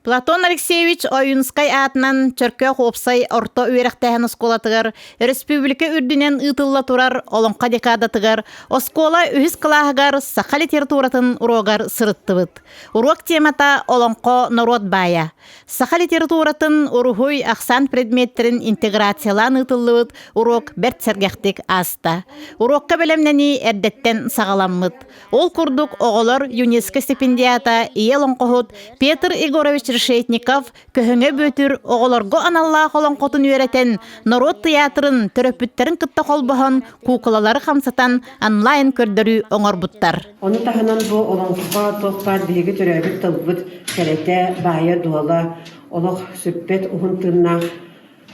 Платон Алексеевич Ойуунскай аатынан Чөркөөх уопсай орто үөрэхтээһин оскуолатыгар өрөспүүбүлүкэ үрдүнэн ыытылла турар Олоҥхо декадатыгар оскуола үһүс кылааһыгар саха литературатын уруогар сырыттыбыт. Уруок темата Олоҥхо норуот баайа. Саха литературатын уруһуй ахсаан предметтэрин интеграциялаан ыытыллыбыт уруок бэрт сэргэхтик ааста. Уруокка бэлэмнэнии эрдэттэн саҕаламмыт. Ол курдук оҕолор ЮНЕСКО стипендиата ийэ олоҥхоһут Петр Егорович Решетников Көһөҥө Бүөтүр оҕолорго аналлаах олоҥхотун үөрэтэн, норуот тыйаатырын төрөппүттэрин кытта холбоһон куукулалары хамсатан онлайн көрдөрүү оҥорбуттар. Ону таһынан бу олоҥхо туох баар биһиги төрөөбүт тылбыт кэрэтэ, баайа-дуола, олох сүппэт уһун тыыннаах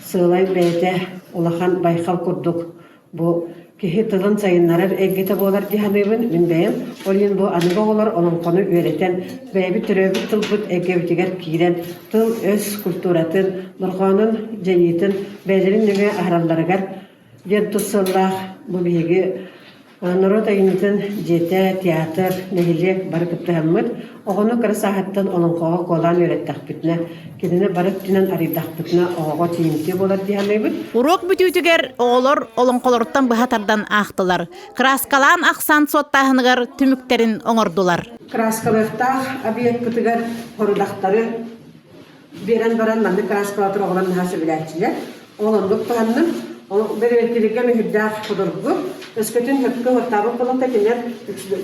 сыалай бэйэтэ улахан байхал курдук Бу киһи тылын сайыннарар эйгэтэ буолар дии саныыбын мин бэйэм. Ол иһин бу аныгы оҕолор олоҥхону үөрэтэн, бэйэбит төрөөбүт тылбыт эйгэбитигэр киирэн, тыл-өс культуратын, дорҕоонун дьайыытын бэйэлэрин нөҥүө аһаралларыгар диэн тус сыаллаах бу биһиги Норуот айымньытын дьиэтэ, театр, нэһилиэк бары кыттыһаммыт, оҕону кыра сааһыттан олоҥхоҕо куолаан үөрэттэхпитинэ, кинини бары өттүнэн арыйдахпытына оҕоҕо тиийимтиэ буолар дии саныыбыт. Уруок бүтүүтүгэр оҕолор олоҥхолоруттан быһа тардан аахтылар, кырааскалаан ахсаан суоттааһыныгар түмүктэрин оҥордулар. Кырааскалыахтаах объекпытыгар хорудахтары биэрэн баран маннык кырааскалатар оҕолор наһаа сөбүлээччилэр. Ол оннук туһанным. Ол бэрэбиэркэлэргэ мүһүрдээх судургу. Өскөтүн сөпкө уоттаабыт буолуохта кинилэр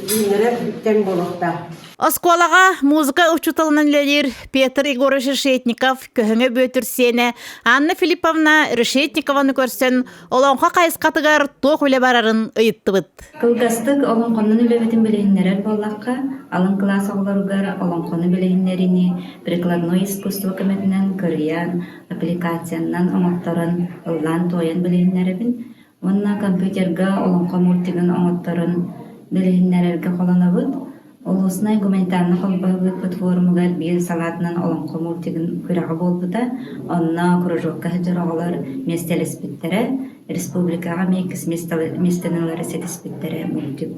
дьиҥнэрэ тэҥ буолуохтаах. Оскуолаҕа музыка учууталынан үлэлиир Петр Егорович Решетников Көһөҥө Бүөтүр сиэнэ Анна Филипповна Решетникованы көрсөн олоҥхо хайысхатыгар туох үлэ барарын ыйыттыбыт. Кылгастык олоҥхонон үлэбитин билиһиннэрэр буоллахха, алын кылаас оҕолоругар олоҥхону билиһиннэриини прикладной искусство көмөтүнэн кырыйан, аппликациянан оҥотторон, ыллаан-туойан билиһиннэрэбин уонна компьютерга олоҥхо мультигын оҥотторон билиһиннэрэргэ холонобут. Улуснай гуманитарнай холбоһук ыыппыт форумугар биир салаатынан олоҥхо мультигын күрэҕэ буолбута. Онно кружокка сылдьар оҕолор миэстэлэспиттэрэ, республикаҕа эмиэ иккис миэстэни ылары ситиспиттэрэ мультик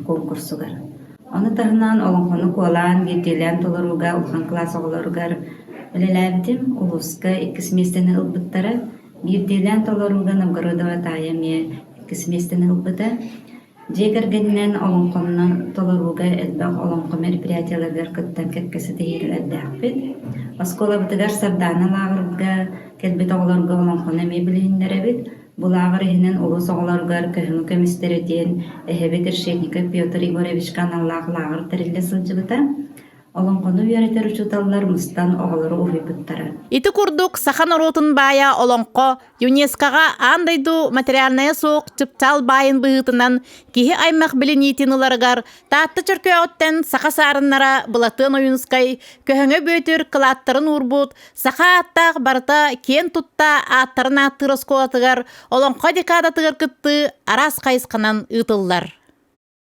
конкурсугар. Ону таһынан олоҥхону куолаан, биирдиилээн толорууга улахан кылаас оҕолоругар үлэлээбитим. Улууска иккис миэстэни ылбыттара. Биирдиилээн толорууга Новгородова Таайа эмиэ иккис миэстэни ылбыта. Дьиэ кэргэнинэн олоҥхонон толорууга элбэх олоҥхо мероприятиеларыгар кыттан кэккэ ситиһиилэрдээхпит. Оскуолабытыгар Сардаана лааҕырга кэлбит оҕолорго олоҥхону эмиэ билиһиннэрэбит. Бу лааҕыр иһинэн улуус оҕолоругар Көһөҥө көмүстэрэ диэн эһэбит Решетников Петр Егоровичка аналлаах лааҕыр тэриллэ сылдьыбыта. Олоҥхону үөрэтэр учууталлар мустан оҕолору уһуйбуттара. Ити курдук саха норуотун баайа олоҥхо ЮНЕСКО-ҕа аан дойду материальнайа суох чыпчаал баайын быһыытынан киһи аймах билиниитин ыларыгар Таатта Чөркөөҕүттэн саха саарыннара Былатыан Ойуунускай, Көһөҥө Бүөтүр кылааттарын уурбут саха ааттаах барыта киэн тутта ааттарын ааттыыр оскуолатыгар Олоҥхо декадатыгар кыттыы араас хайысханан ыытыллар.